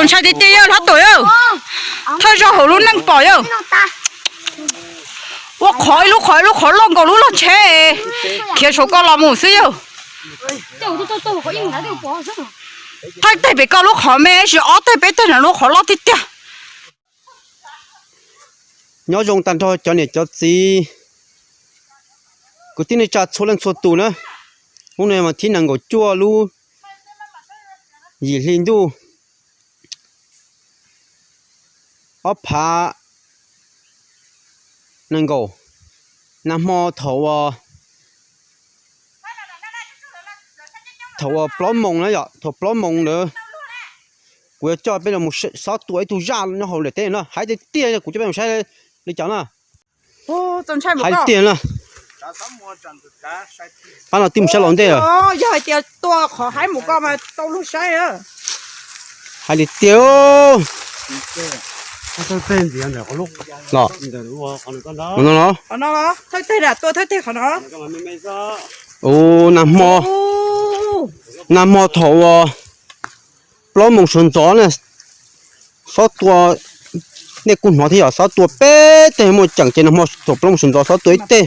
Ntshai tiag tiag yawg Hlob Tuam yawg. Thawj zaug hauv lub neej pom yawg. Ua qhov ib lub qhov ib lub qhov loj nkaus lub log tsheb, khiav saum ko los mus xwb yawg. Thawj teg pem ko lub qhov me, tsis ob teg peb teg no lub qhov loj tiag tiag. Nyob zoo tag nrho cov niam cov txiv, kwv tij neej tsa txhua leej txhua tus na. Hnub no mas thib nees nkaum cuaj lub yim hli ntuj ob phav nees nkaum, nag hmo thaum uas, thaum uas plaub moos na yom, thaum plaub moos ntawd kuv yuav coj peb los xob tua ib tug zaj nyob hauv daim teb no. Hais tiag tiag kuv coj peb mus saib li cas na. Hais tiag na. Pab no twb mus saib los ntej lawm. Yog hais tias tua qhov haib mus ko mas tau luag saib. Hais tiag tiag. Los, no los. Thawj teg tua thawj teg qhov no. Ua nag hmo, nag hmo thaum uas plaub moos sawv ntxov na, xob tua, nej kuj hnov thiab yom, xob tua peb teg muaj ceem ces nag hmo thaum plaub moos sawv ntxov xob tua ib teg,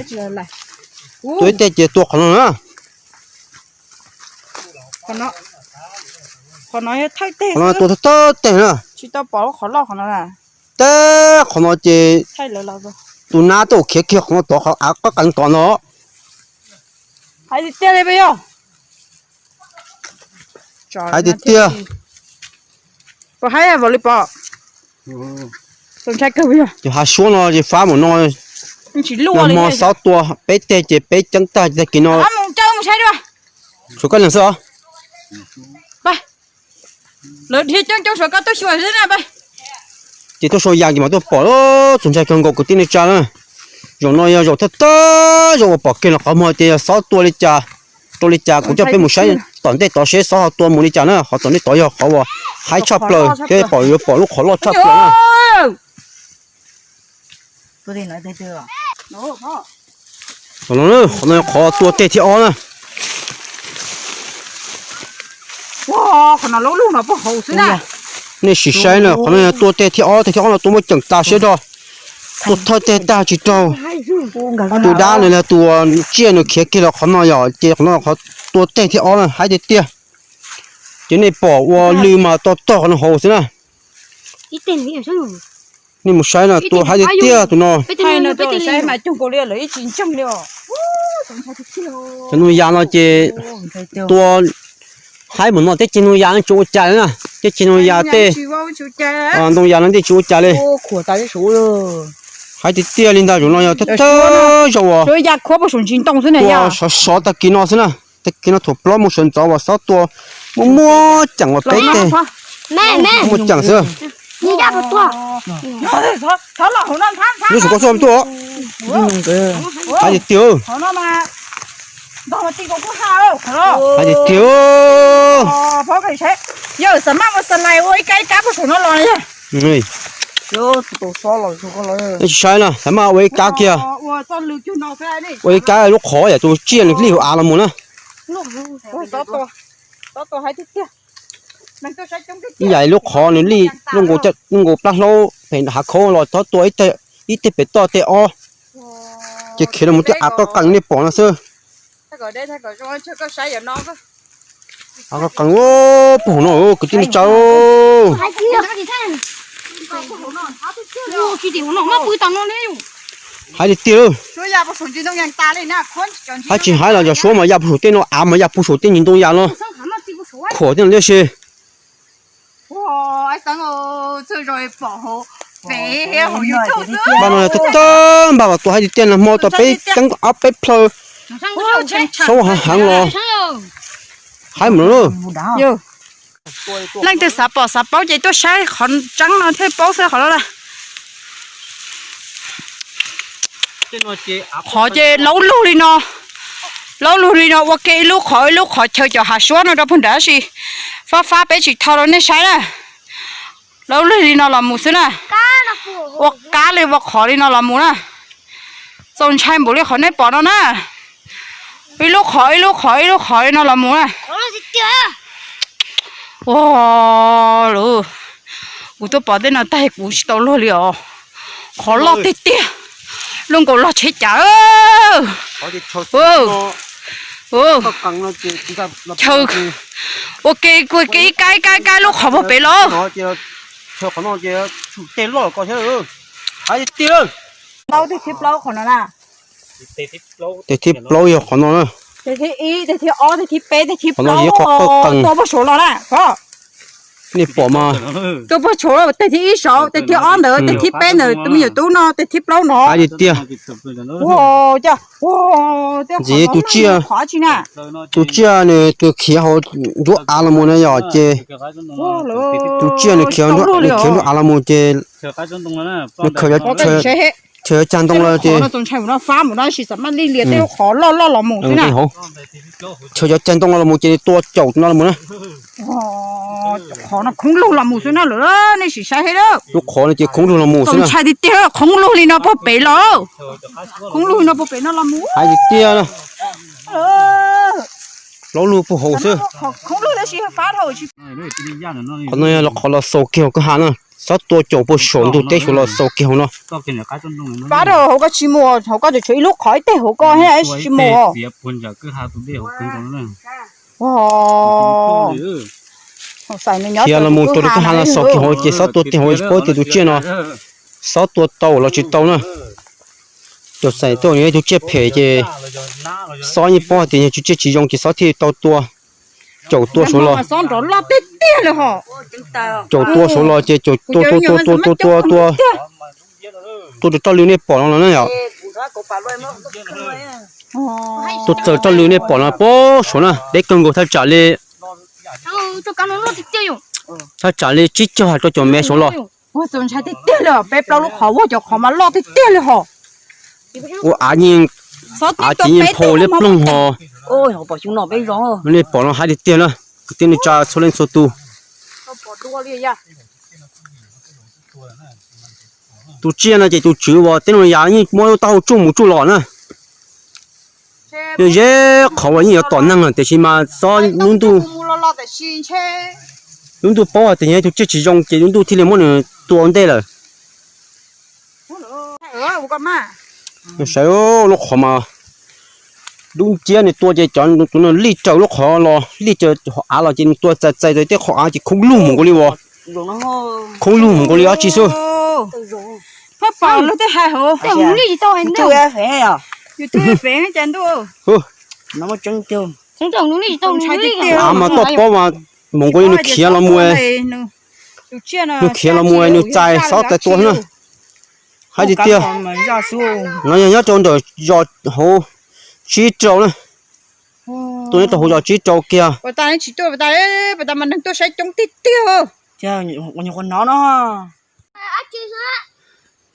tua ib teg ces tua qhov no na. Qhov no tua thawj teg na. Teb qhov no ces tus nab tuaj khiav kiag qhov no tod, qhov av qab qees tod no. Hais tiag tiag li peb yog. Hais tiag tiag. Pom haib vau li pom. Cov hav suab no ces fab mus no. Nag hmo xob tua peb teg ces peb ceeb tag tag kis no. Suav koj leeg xwb os. Lawv dhia coob coob suav koj tuaj xyuas xwb na. Ces tuaj sau yas ces mam tuaj pom, txaus ntshai kawg nkaus kwv tij neej tsa na. Zaum no yog zaum thawj thawj zaum uas pom kiag los qhov muag tias yog xob tua li cas, rau li cas kuv coj peb mus saib tom ntej tod seb xob ho tua mus li cas na. Qhov tom ntej tod yog qhov uas haib tshaj plaws thiab pom yuav pom lub qhov loj tshaj plaws na. Qhov no qhov tua teg thib ob na. Nej sim saib na, qhov no yog tua teg thib ob, teg thib ob no tua muaj ceem tas siab rog. Tua thawj teg tag tsis raug. Tus dab nws los tus tsiaj nws khiav kiag los qhov no yom, ces qhov no qhov tua teg thib ob na, haib tiag tiag. Ces nej pom ua lwj mas to tog qhov no hauv xwb na. Nej mus saib no tua haib tiag tiag tus no. Cov noog yas no ces tua haib mus no tej ceg noog yas tsis ua cas li na. Tej ceg noog yas tej, ntoo yas no tej tsis ua cas li. Haib tiag tiag li ntag, zaum no yog thawj thawj zaum uas tua sov sov tag kis no xwb na. Tag kis no thaum plaub moos sawv ntxov uas xob tua muaj muaj ceem uas peb teg muaj ceem xwb. Lub sum koj xub tuaj. Haib tiag tiag. Haib tiag tiag. Tsis saib na, xav mas ua ib kab kiag. Ua ib kab lub qhov yam tus tsiaj nws lij hauv av los mus na. Ib yam lub qhov nws lij, lub nkaus plab hlaub pem hav khaub los txhob tua ib teg pem toj teg ob, ces khiav los mus twb av qoj qees nej pom no xwb. Av qoj qees puag hauv no kwv tij neej tsa. Haib tiag tiag. Haib tsis haib los yog suab mas ya puag saum tej no, av mas ya puag saum tej ntoo yas no. Khuam tej no tiam sis npaj no yog tawg tawg npaj mas tua haib tiag tiag, nag hmo tau peb ceeb ob peb plhaw, xob heev heev los haib mus lawm. Leej twg xav pom xav paub ces tuaj saib qhov tseeb no thiaj paub xwb qhov no. Qhov ces laub lug li no, laub lug li no ua ke ib lub qhov ib lub qhov chaw cov hav suab no rau puag nrad tab sis fab fab peb tsis tho rau nej saib na. Laub lug li no los mus xwb na. Ua kab li ua qhov li no los mus na. Txaus ntshai npaum li qhov nej pom no na. Ib lub qhov ib lub qhov ib lub qhov li no los mus na. Ua lub Kuv tuaj pom tej no tag kuv tsis tau luag li os. Qhov loj tiag tiag, luaj nkaus log tsheb cav. Chaw ua ke ua ke ib kab ib kab ib kab lub qhov puag pem los. Plaub tej thib plaub qhov no na. Tej thib plaub yog qhov no na. Tej thib ib, tej thib ob, tej thib peb, tej thib plaub, qhov no yog qhov qawj qees. Tuaj puag saud los na ko. Nej pom mas. Tuaj puag saud tej thib ib saud, tej thib ob ntawd, tej thib peb ntawd, tus me nyuam tub no, tej thib plaub no. Hais tiag tiag. Ntxiv tus tsiaj, tus tsiaj nws khiav hauv nruab av los mus na yom ces, tus tsiaj nws khiav nruab av los mus ces, nws khaws cag ntoo lawm ces, khaws cov cag ntoo no los mus ces nws tua caum no los mus na. Qhov no khoob lug los mus xwb na lawm, nej sim saib thiab. Lub qhov no ces khoob lug los mus xwb na. Ntshai tiag tiag, khoob lug li no puag pem los. Khoob lug li no puag pem no los mus. Hais tiag tiag. Plaub lug puag hauv xwb. Qhov no yog los qhov los xaus kiag hauv kwj ha na. Xob tua caum puag saum ntug teb saud los xaus kiag hauv no. Fab dhau hauv ko tsis mus, hauv ko tseem tshuav ib lub qhov ib teg hauv ko thiab tsis mus. Khiav los mus rau kwj ha no xaus kiag hauv ces xob tua kiag hauv, tsis paub tias tus tsiaj no xob tua tau los tsis tau na. Cov xaim tuaj yog ib tug tsiaj phem ces xob yeej paub hais tias yog tus tsiaj tsis zoo ces xob thiaj tau tua. Caum tua saud los, caum tua saud los ces caum tua tua tua tua tua tua tua rau roj lwj nej pom no los na yom. Tua txawm roj lwj nej pom no puag saud na, deb kawg nkaus thaj tsam li, thaj tsam li tsib caug ha rau cov mev saud los. Ua txaus ntshai tiag tiag li, peb plaub lub qhov ua cov qhov mas loj tiag tiag li hos. Ua av yeej, av ces yeej phau liab ploog hos. Nej pom no hais tiag tiag na, kwv tij neej tsa txhua leej txhua tus. Tus tsiaj no ces tus tswv uas tej no yam yeej muab lub taub hau tsuj mus tsuj los na. Yog ze qhov uas yeej yuav tom neeg tiam sis mas xob lub ntuj, lub ntuj paub hais tias yog tus tsiaj tsis zoo ces lub ntuj thiaj li muab nws tua ua ntej lawm. Saib lub qhov mas dub nciab, nws tua ces cov tus no lij raws lub qhov los, lij raws hauv av los ces nws tua txais txais tej qhov av ces khoob lug mus nkaus li uas, khoob lug mus nkaus li dab tsi xwb. Av mas toj pob mas mus nkaus li nws khiav los mus, nws khiav los mus nws txais xob txais tua xwb na. Hais tiag tiag, no yog nyob rau ntawm zos hauv tsib rau na, tuaj nyob rau hauv zos tsib rau kiag.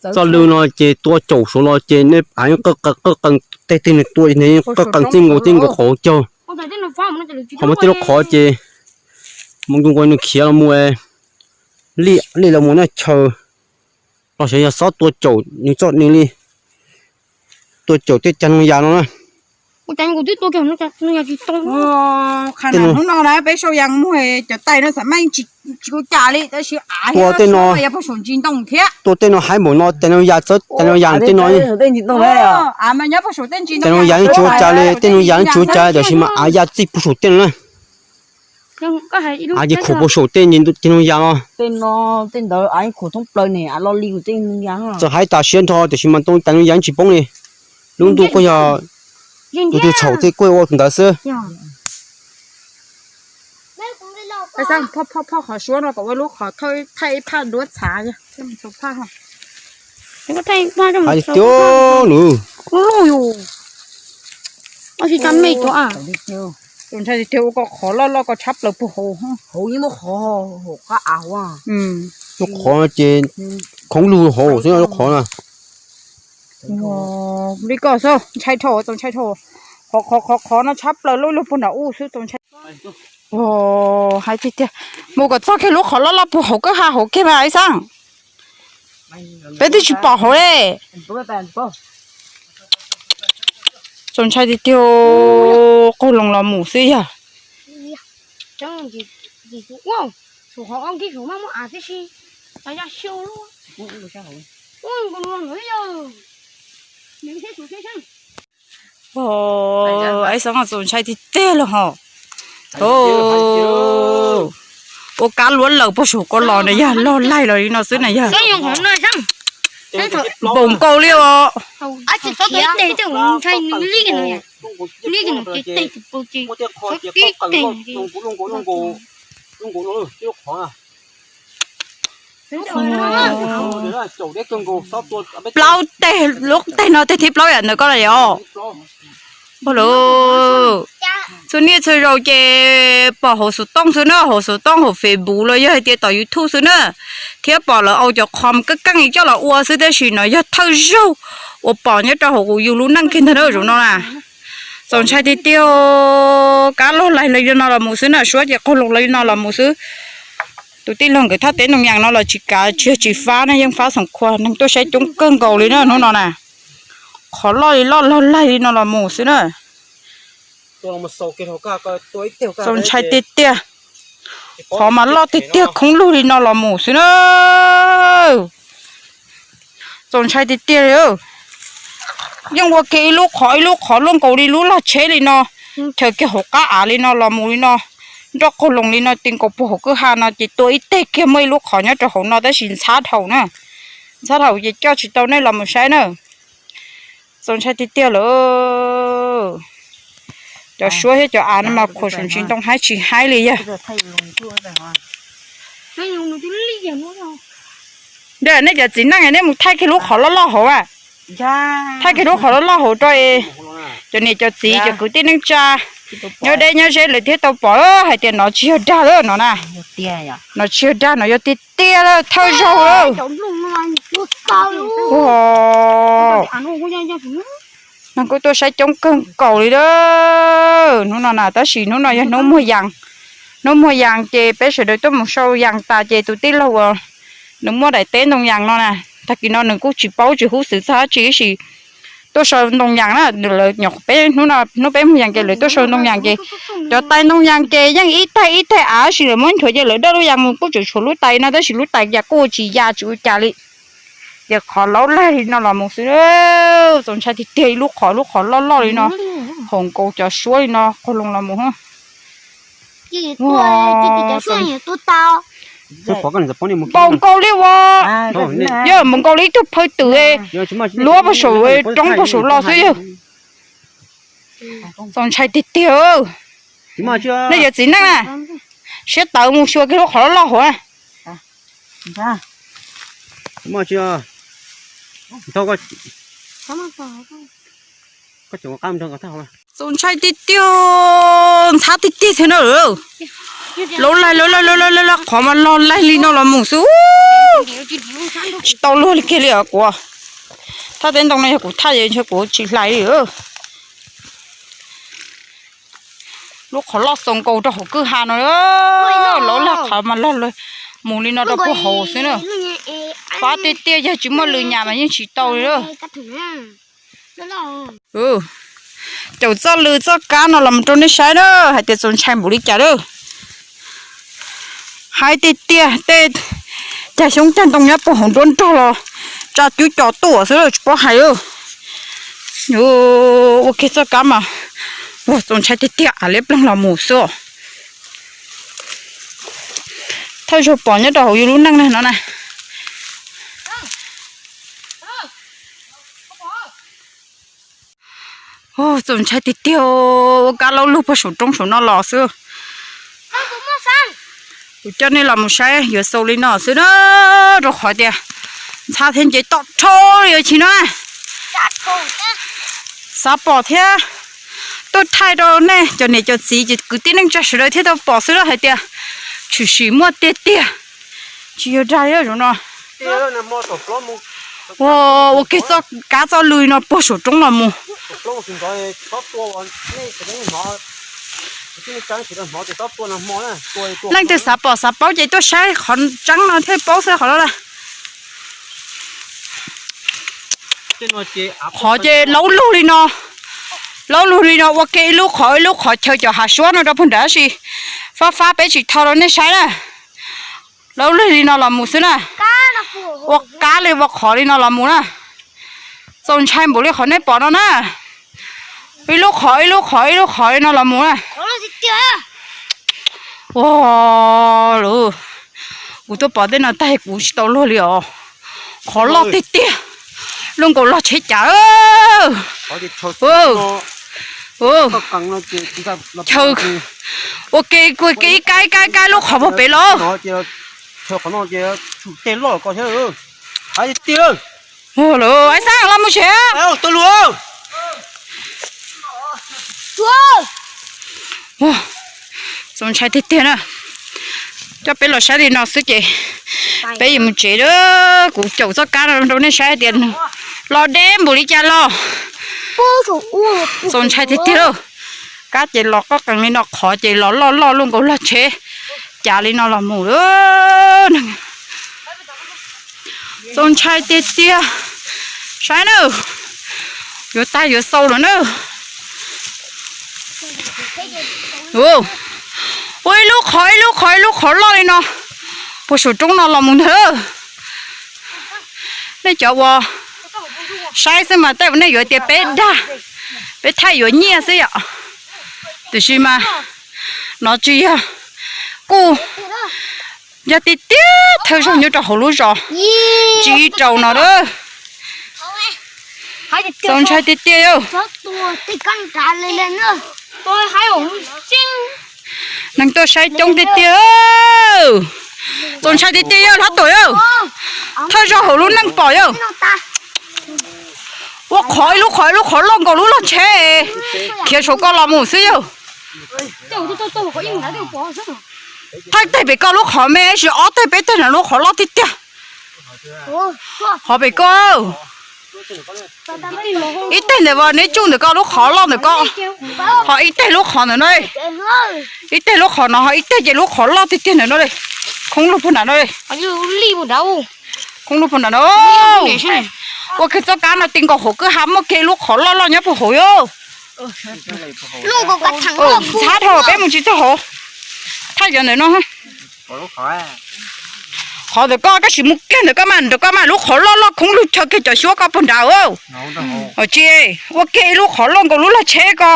Txoj lw no ces tua caum saud los ces nej av yeej qawj qees, tej twg nws tua nws yeej qawj qees txij nkaus txij nkaus qhov caug. Ho muaj tej lub qhov ces mus nkaus nws khiav los mus, lij los mus na chaw, los xyov yog xob tua caum nws txoj nws li, tua caum tej cag noog yas no na. Hnub no na peb sau yas mus cov tais no xam maj tsis ua cas li tab sis av tua tej no, tua tej no haib npaum no, tais noog yas, tais noog yas tej no, tais noog yas tsis ua cas li, tej noog yas tsis ua cas tab sis mas av ya txij puag saum tej no na. Av ces khuam puag saum tej noog yas no. Txawm hais tas siab nrho tiam sis mas tais noog yas tsis poob li. Lub ntuj kuj yog tus twg txhaum tej kuj ua tus ntawd xwb. Phoj phoj phoj qhov suab no kom ua lub qhov thaij ib phaj duab txhav. Hais tiag nws. Tus ntshai tiag tiag ua ko qhov loj loj ko tshab plaws puag hauv. Lub qhov ces khoob lug hauv xwb lub qhov na. Li ko xwb ntshai dhau, txaus ntshai dhau. Qhov qhov qhov qhov no tshab plaws lub lug puag nram u xwb txaus ntshai. Hais tiag tiag, mus kom txog kiag lub qhov loj loj puag hauv kwj ha hauv kiag mas ib xaab. Peb twb tsis pom hauv li. Txaus ntshai tiag tiag, qaug loo los mus xwb yog. Thaum qhov ob nkig saum maj muaj av tib si. Ib xoob txaus ntshai tiag tiag los hos. Ua kab luab lawm puag saum ko los na yog, log laig los li no xwb na yog. Npaum nkaus li os. Plaub teg, lub teg no teg thib plaub yam ntawm koj los yog. Pog lawm, txhua niaj txhua zaus ces pom hauv xov tooj xwb na, hauv xov tooj hauv Facebook los yog hais tias tom YouTube xwb na, thiab pom lawv au cov qhov keej keej coj los ua xwb, tab sis no yog thawj zaug uas pom nyob rau hauv kuv yus lub neej kiag ntag na zaum no na. Txaus ntshai tiag tiag, kab log laig li no los mus xwb na, suab ces qaug loo li no los mus xwb. Tus tij laug nkawd thaj teb ntoo yas no los tsis kav tsis yog tsis fab na, yeej fab xoom khua, neeg tuaj saib coob kawg nkaus li na hnub no na. Qhov loj li loj log laig li no los mus xwb na. Txaus ntshai tiag tiag, qhov mas loj tiag tiag khoob lug li no los mus xwb na. Txaus ntshai tiag tiag li. Yeej ua kiag ib lub qhov ib lub qhov luaj nkaus li lub lag tsheb li no, chaws kiag hauv qab av li no los mus li no, nroj qaug loo li no ti nkaus puag hauv kwj ha no ces tua ib teg kiag muaj ib lub qhov nyob rau hauv no tab sis ntxhab dhau na. Ntxhab dhau ces coj tsis tau nej los mus saib na. Txaus ntshai tiag tiag lawm. Cov suab thiab cov av no mas khuam saum ntsis ntoo haib tsis haib li yog. Nej cov txiv neej nej mus thaij kiag lub qhov loj loj hauv a. Thaij kiag lub qhov loj loj hauv rau cov niam cov txiv cov kwv tij neej tsa nyob deb nyob ze lawv thiaj tau pom hais tias no tsis yog dag lawm no na. No tsis yog dag, no yog tiag tiag lawm, thawj zaug lawm. Neeg kuj tuaj saib coob kawg nkaus li lawm hnub no na, tab sis hnub no yog hnub muag yas. Hnub muag yas ces peb sawv daws tuaj mus sau yas tas ces tus tij laug uas nws muaj daim teb ntoo yas no na, tag kis no nws kuj tsis paub tsis hub xwm txog dab tsi ib si, tuaj sau ntoo yas na. Lawv nyuam qhuav peb hnub no hnub peb muag yas ces lawv tuaj sau ntoo yas ces cov tais ntoo yas ces yeej ib taig ib taig av sis lawv muab nchuav ces lawv dawj lub yas mus kuj tseem tshuav lub tais no tab sis lub tais cas kuj tsis ya tsis ua cas li. Ces qhov laub laig li no los mus xwb, txaus ntshai tiag tiag, ib lub qhov lub qhov loj loj li no, haum nkaus cov suab li no qaug loo los mus. Npaum nkaus li ua, yog npaum nkaus li ib tug phawj twm luab puag saum roob puag saum los xwb yog. Txaus ntshai tiag tiag. Nej yog txiv neej na, siab tawv mus xyuas kiag lub qhov loj loj hauv na. Txaus ntshai tiag tiag, ntxhab tiag tiag thiab na. Laub laig laub laig laub laig laub laig, qhov mas log laig li no los mus xwb. Tsis tau luag li kiag li os kuv. Thaj teb ntoo no yog kuv thaj ntshe kuv tsis hlais li. Lub qhov loj xoo nkaus rau hauv kwj ha no, laub laig qhov mas log mus li no rau puag hauv xwb na. Fab tiag tiag, yog tsis muaj lw nyas mas yeej tsis tau li. Caum txoj lw txoj kab no los rau nej saib na, hais tias txaus ntshai npaum li cas lawm. Hais tiag tiag, tej cag xyoob cag ntoo nyob puag hauv nruab nrog los tsa cub co tuaj xwb tsis paub hais. Ua kiag txoj kab mas, ua txaus ntshai tiag tiag, av liab ploog los mus xwb. Thawj zaug pom nyob rau hauv yus lub neej no na. Txaus ntshai tiag tiag, ua kab laub lug puag saum roob saum no los xwb. Kuv coj nej los mus saib yuav xaus li no xwb na, rau qhov tias ntxhab thiab nce toj rhau li yuav tsis no. Xav pom thiab tuaj thaij rau nej cov niam cov txiv ces kwv tij neej tsa sawv daws thiaj tau pom xwb hais tias tshwm sim muaj tiag tiag, tsis yog dag li zaum no. Ua kiag txoj kab txoj lw no puag saum roob los mus. Leej twg xav pom xav paub ces tuaj saib qhov tseeb no thiaj paub xwb qhov no. Qhov ces laub lug li no, laub lug li no ua kiag ib lub qhov ib lub qhov chaw cov hav suab no rau puag nrad si. Fab fab peb tsis tho rau nej saib na. Laub lug li no los mus xwb na. Ua qab li ua qhov li no los mus na. Txaus ntshai npaum li qhov nej pom no na. Ib lub qhov ib lub qhov ib lub qhov li no los mus na. Ua, kuv tuaj pom tej no tag kuv tsis tau luag li os. Qhov loj tiag tiag, luaj nkaus log tsheb cav. Chaw ua ke ua ke ib kab ib kab ib kab lub qhov puag pem los. Ua, lawm, Ab Xab, los mus tsev. Txaus ntshai tiag tiag na. Coj peb los saib li no xwb ces peb yuav mus tsev lawm. Kuv caum txoj kab no rau nej saib tias los deb npaum li cas los. Txaus ntshai tiag tiag lauj. Kab ces los qoj qees li no, qhov ces los loj loj luaj nkaus log tsheb cav li no los mus lawm. Txaus ntshai tiag tiag. Saib na, yuav tag yuav xau lawm na. Ua ib lub qhov ib lub qhov ib lub qhov loj li no puag saum roob no los mus ntag. Nej cov uas saib xwb mas tej uas nej yuav tias peb dag, peb thaij yuav nyiaj xwb yom. Tiam sis mas no tsis yog, kuj yog tiag tiag thawj zaug nyob rau hauv lub zos Tsib Rau no lawm. Txaus ntshai tiag tiag yauj. Neeg tuaj saib coob tiag tiag. Txaus ntshai tiag tiag yauj Hlob Tuam yauj. Thawj zaug hauv lub neej pom yauj. Ua qhov ib lub qhov ib lub qhov loj nkaus lub log tsheb khiav saum ko los mus xwb yauj. Thawj teg pem ko lub qhov me, sis ob teg peb teg no lub qhov loj tiag tiag. Qhov pem ko, ib teg ntawm vas neb tsuj ntawm ko lub qhov loj ntawm ko, ho ib teg lub qhov ntawm no, ib teg lub qhov no ho ib teg ces lub qhov loj tiag tiag ntawm no li. Khoob lug puag nram no li. Khoob lug puag nram no. Ua kiag txoj kab no ti nkaus hauv kwj ha muaj kiag lub qhov loj loj nyob puag hauv yauj. Ntxhab dhau peb mus tsis txog hauv. Thaj cov ntawm no, qhov ntawm ko tab sis mus kiag ntawm ko mas, ntawm ko mas lub qhov loj loj khoob lug chaw kiag cov suab ko puag nrad. Tsis, ua kiag ib lub qhov loj nkaus lub log tsheb ko,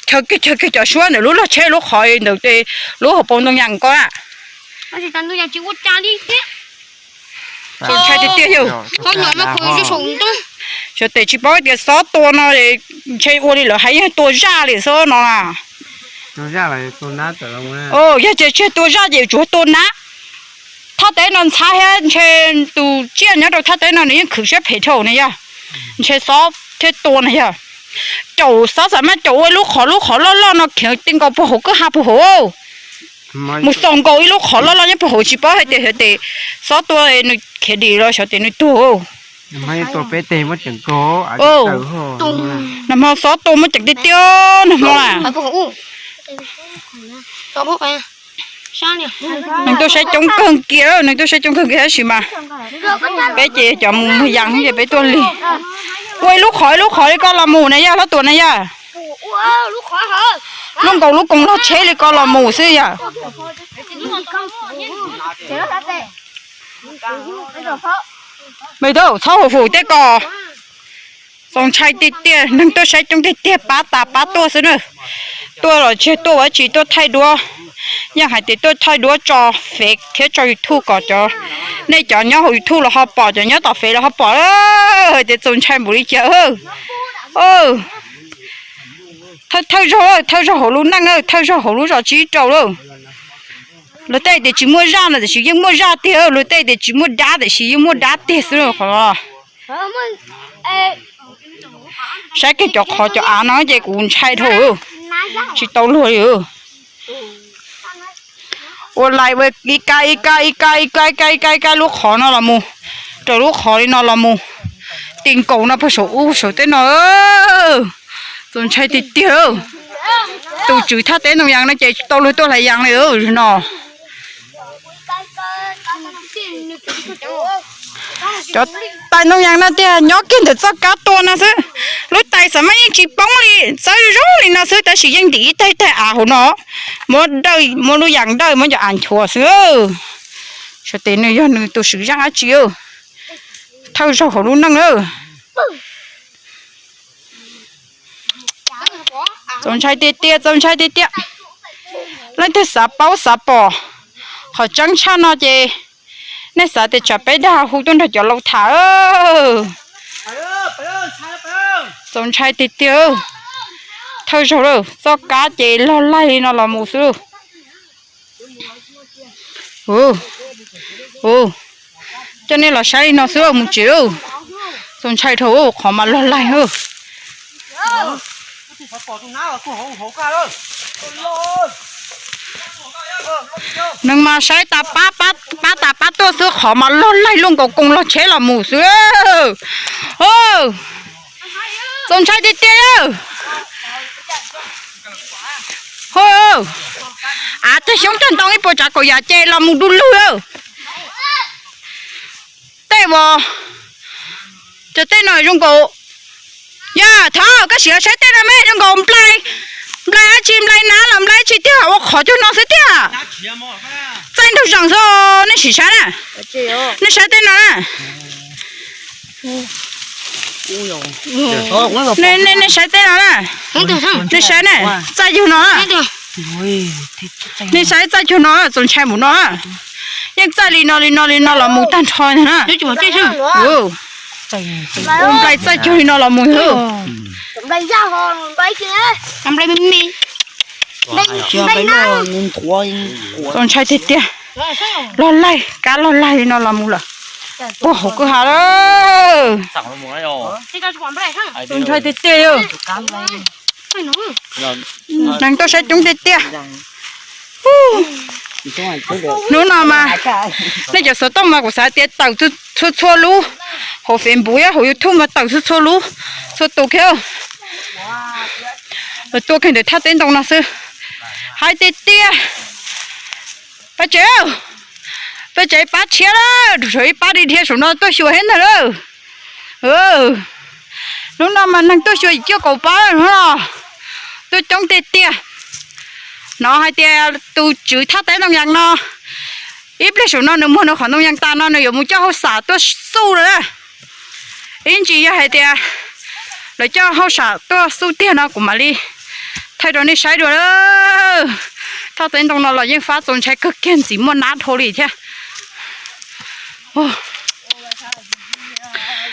chaw kiag chaw kiag cov suab ntawm lub log tsheb lub qhov ntawm lub hauv paus ntoo yas ko na. Txaus ntshai tiag tiag yauj. Xyov tes tsis paub tias xob tua no ntshe ua li lawv hais yeej tua zaj li xwb no na. Yog tias tsis tua zaj ces tsuas tua nab. Thaj teb no ntxhab thiab ntshe tus tsiaj nyob rau thaj teb no nws yeej khwv siab phem dhau na yog. Ntshe xob thiab tua na yog. Caum xob xav mas caum ua lub qhov lub qhov loj loj no khiav ti nkaus puag hauv kwj ha puag hauv. Mus xaus nkaus ib lub qhov loj loj nyob puag hauv tsis paub hais tias xyov tes xob tua nws khiav dim los xyov tes nws tuag. Nag hmo xob tua muaj ceem tiag tiag nag hmo. Neeg tuaj saib coob kawg kiag, neeg tuaj saib coob kawg kiag tab sis mas peb ces cov mus yas ces peb tuaj lig. Ua ib lub qhov ib lub qhov li ko los mus na yog Hlob Tuam na yog. Lub nkaus lub koos log tsheb li ko los mus xwb yog. Me tub txhob hum fum tej ko. Txaus ntshai tiag tiag, neeg tuaj saib coob tiag tiag pab tas pab tuaj xwb na. Tuaj los tsis tuaj ua tsi tuaj thaij duab, yeej hais tias tuaj thaij duab tso Fev thiab tso YouTube kom cov, nej cov nyob hauv YouTube los ho pom, cov nyob tom Fev los ho pom hais tias txaus ntshai npaum li cas. Thawj zaug, thawj zaug hauv lub neej, thawj zaug hauv lub zos Tsib Rau lawm. Luag tej tias tsis muaj zaj no tiam sis yeej muaj zaj tiag, luag tej tias tsis muaj dab tiam sis yeej muaj dab tiag xwb qhov. Saib kiag cov qhov cov av no ces kuv ntshai dhau, tsis tau luag li. Ua lais ua ib kab ib kab ib kab ib kab ib kab ib kab ib kab lub qhov no los mus, raws lub qhov li no los mus, ti nkaus no puag saum ub saum teb no. Txaus ntshai tiag tiag. Tus tswv thaj teb ntoo yas no ces tsis tau luag tuaj hlais yas li no. Cov tais ntoo yas no tiag nyob kiag ntawm txoj kab tua no xwb. Lub tais xav mas yeej tsis poob li, txawb zoo li no xwb tab sis yeej ntim ib tag ib tag av hauv no, muab dawj muab lub yas dawj muab cov av nchuav xwb. Xyov tes nws yog nws tus swm zaj dab tsi. thawj zaug hauv lub neej lawm. Txaus ntshai tiag tiag, txaus ntshai tiag tiag. Leej twg xav paub xav pom qhov tseeb tshaj no ces nej xav tias tsam peb dag hu tuaj nrog cov laus tham. Txaus ntshai tiag tiag. Thawj zaug lawm, txoj kab ces log laig li no los mus xwb. Coj nej los saib li no xwb mus tsev. Txaus ntshai dhau, qhov mas log laig. Neeg mas saib tas pab, pab tas pab tuaj xwb, qhov mas log laig luaj nkaus koos log tsheb los mus xwb. Txaus ntshai tiag tiag. Av tag xyoob tag ntoo ib puas tsav kaum yam ces los mus du lug. Tej uas cov tej no zoo nkaus, yog thov koj sim saib tej no me zoo nkaus nplai, nplai dab tsi, nplai nab los nplai dab tsi tiag, ua qhov cuag no xwb tiag. Txaij nraug zees xwb, nej sim saib na. Nej saib tej no na. Nej saib tej no na. Nej saib na, txaij cuag no. Nej saib txaij cuag no, txaus ntshai npaum no. Yeej txaij li no li no li no los mus tag nrho ntag na. Ua nplai txaij cuag li no los mus. Txaus ntshai tiag tiag. Log laig, kab log laig li no los mus lawm. Puag hauv kwj ha lawm. Txaus ntshai tiag tiag. Neeg tuaj saib coob tiag tiag. Hnub no mas nej cov xov tooj mas kuv xav tias tawm txhua txhua lub, hauv Facebook hauv YouTube mas tawm txhua txhua lub, txhua tus kiag. Tuaj kiag ntawm thaj teb ntoo no xwb. Hais tiag tiag, pab tsev, pab tsev pab tshiab lawm, rau saum ib pab dhia dhia saum no tuaj xyuas thiab ntag lawm. Hnub no mas neeg tuaj xyuas yim cuaj kaum pab no, tuaj coob tiag tiag. Hnov hais tias tus tswv thaj teb ntoo yas no ib pliag saum no nws muag nws qhov ntoo yas tas no nws yuav mus coj hauj sam tuaj xuj lawm na. Ib ntsis yog hais tias lawv coj hauj sam tuaj xuj tiag no kuv mam li thaij rau nej saib dua. Thaj teb ntoo no los yeej fab txaus ntshai kawg kiag, ntxiv muaj nab dhau li thiab.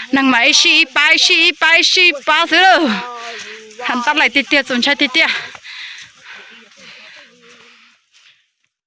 Neeg mas ib sij ib pab ib sij ib pab ib sij ib pab xwb lawm. Has ntab laim tiag tiag, txaus ntshai tiag tiag.